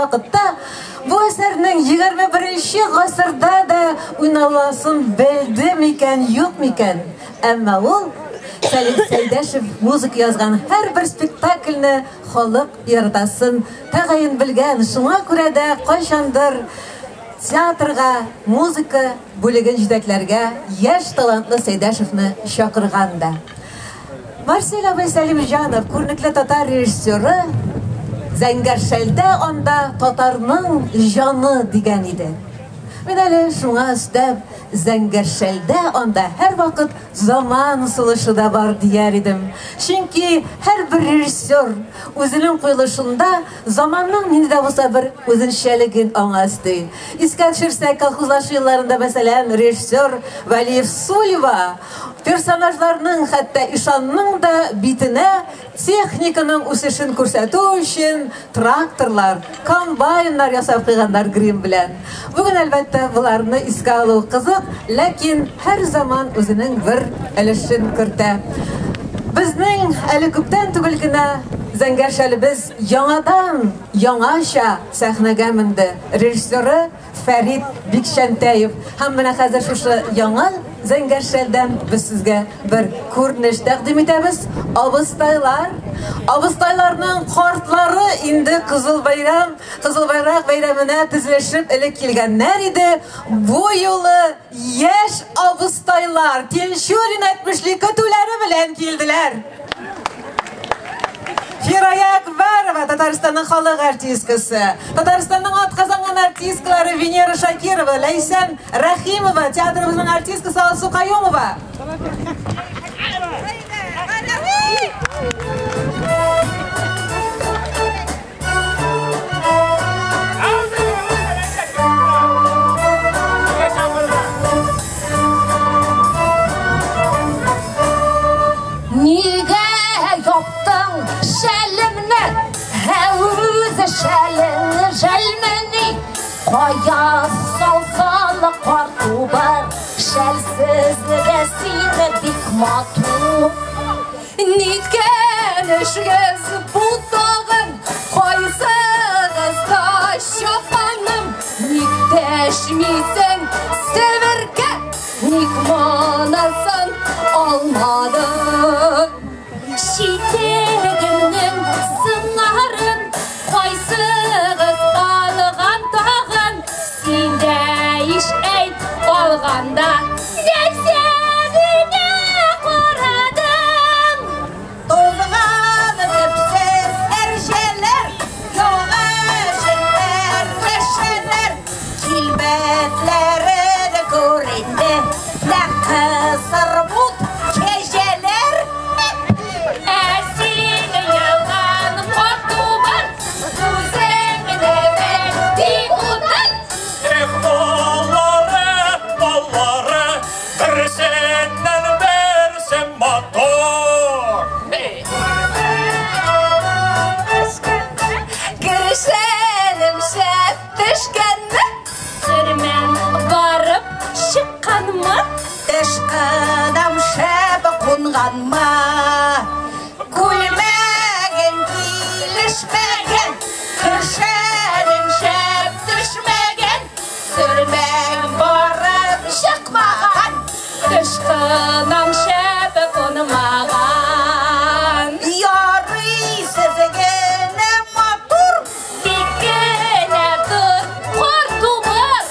вакытта бу әсәрнең 21 гасырда да уйналасын белде микән, юк микән? Әмма ул Сәлим Сәйдәшев музыка язган һәрбер спектакльне халык яратасын тәгаен белгән. Шуңа күрә дә кайчандыр театрга музыка бүлеген җитәкләргә яшь талантлы Сәйдәшевне чакырган да. Марсель абый Сәлимҗанов, күренекле татар режиссеры, Зәңгәр шәлдә анда татарның җаны дигән иде. Мин әле шуңа өстәп, Зәңгәр шәлдә анда һәрвакыт заман сулышы да бар дияр идем. Чөнки һәрбер режиссер үзенең куелышында заманның нинди дә булса бер үзенчәлеген аңа өсти. Искә төшерсәк, колхозлашу елларында, мәсәлән, режиссер Вәлиев Сульва персонажларның, хәтта ишанның да битенә техниканың үсешен күрсәтү өчен тракторлар, комбайннар ясап куйганнар грим белән. Бүген, әлбәттә, боларны искә алу кызык, ләкин һәр заман үзенең бер өлешен кертә. Безнең әле күптән түгел генә Зәңгәр шәлебез яңадан яңача сәхнәгә менде. Режиссеры Фәрит Бикчәнтәев. Һәм менә хәзер шушы яңа Зәңгәр шәлдән без сезгә бер күренеш тәкъдим итәбез. Абыстайлар, абыстайларның картлары инде Кызыл бәйрәм, Кызыл байрак бәйрәменә тезелешеп элек килгәннәр иде. Бу юлы яшь абыстайлар Тинчурин әйтмешли көтүләре белән килделәр. Фирая Акбарова, Татарстанның халык артисткасы, Татарстанның атказанган артисткалары Венера Шакирова, Ләйсән Рәхимова, театрыбызның артисткасы Алсу Каюмова. Нигә яптың шәлемне? Үзе шәлең жәлмени? Кая салсан картубар, шәлсез дә син бик матур. Ниткән эшегез бу тагын, кайсыгызда чапаным? Ник дәшмисең, себерке? Ник монысын алмадың? Читегемнең сыңарын кайсыгыз алган тагын? Син дә иш әйт алганда, нәрсә генә карадың? Тузган төпсез әрҗәләр, яңа әрләшәләр, килбәтләрен күр инде, нәкъ сырбут кәҗәләр. Ә син елган картубар, үзеңне бел тик утыр. Эх, баллары, баллары, берсеннән берсе матур. Кершәнем шәп төшкәнме? Сөрмәм барып чыкканмы? Тышкынам шәп кунганмы? Күлмәгең килешмәгән, кершәнең шәп төшмәгән, сөрмәң барып чыкмаган, Тышкынам шәп кунмаган. Ярый сезгенә матур, Тик кенә тор, картубар.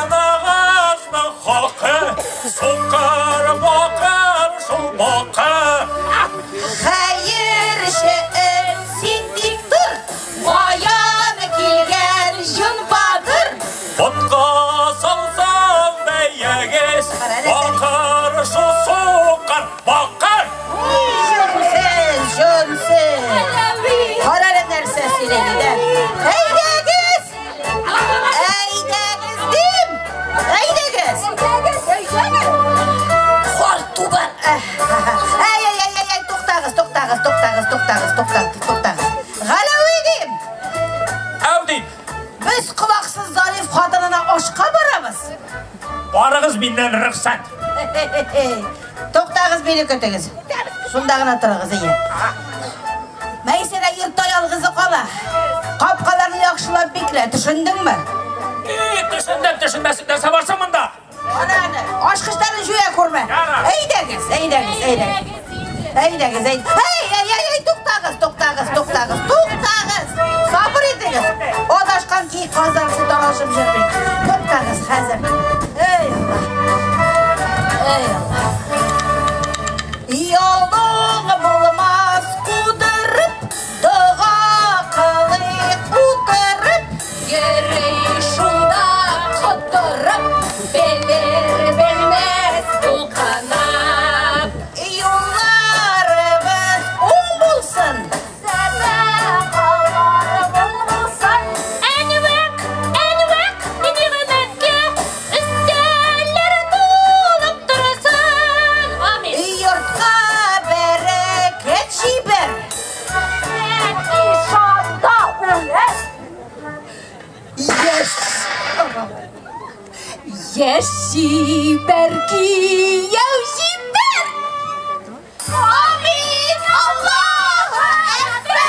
Җыеныгызның хакы, сукыр бакыр шул бакы. Хәерче эт, син тик тор, каян килгән җон батыр? Ботка салсаң бәягез, бакыр шул сукыр бакыр. Җүнсез, җүнсез. Кара әле нәрсә сөйләде дә. Әйдәгез! Әйдәгез дим! Әйдәгез! Картубар! Әй, әй, әй, әй, әй, туктагыз, туктагыз, туктагыз, туктагыз, туктагыз, туктагыз. Галәви дим! Әү дим, Без колаксыз Зариф хатынына ашка барабыз. барыгыз миннән рөхсәт. Туктагыз, мине көтегез. Шунда гына торыгыз, әйе. Мәйсәрә йортта ялгызы кала. Капкаларны биклә, төшендеңме? И, төшендем, төшенмәсен нәрсә бар соң монда? Ана, ана, ачкычларын җуя күрмә. Ярар. Әйдәгез, әйдәгез, әйдәгез. Әйдәгез, әйдәгез. Әй, әй, әй, әй, туктагыз, туктагыз, туктагыз, туктагыз. Сабыр итегез. Адашкан киек казарсы талашып йөрми. Туктагыз хәзер. Эй, Алла. Эй, Алла. Юлың булмас кудырып, дога кылыйк утырып. Йөри шунда котырып, белер белмәс кулканат. Юлларыбыз уң булсын. Сәдакалар мул булсын. Әнвәк, әнвәк, ниғмәткә өстәлләр тулып торсын. Амин. Йортка бәрәкәт җибәр. Ишанда үләр. Яшь. Яшь җибәр, кияү җибәр. Амин. Аллаһу әкбәр.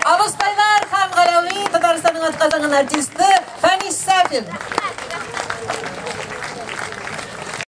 Абыстайлар һәм Галәви Татарстанның атказанган артисты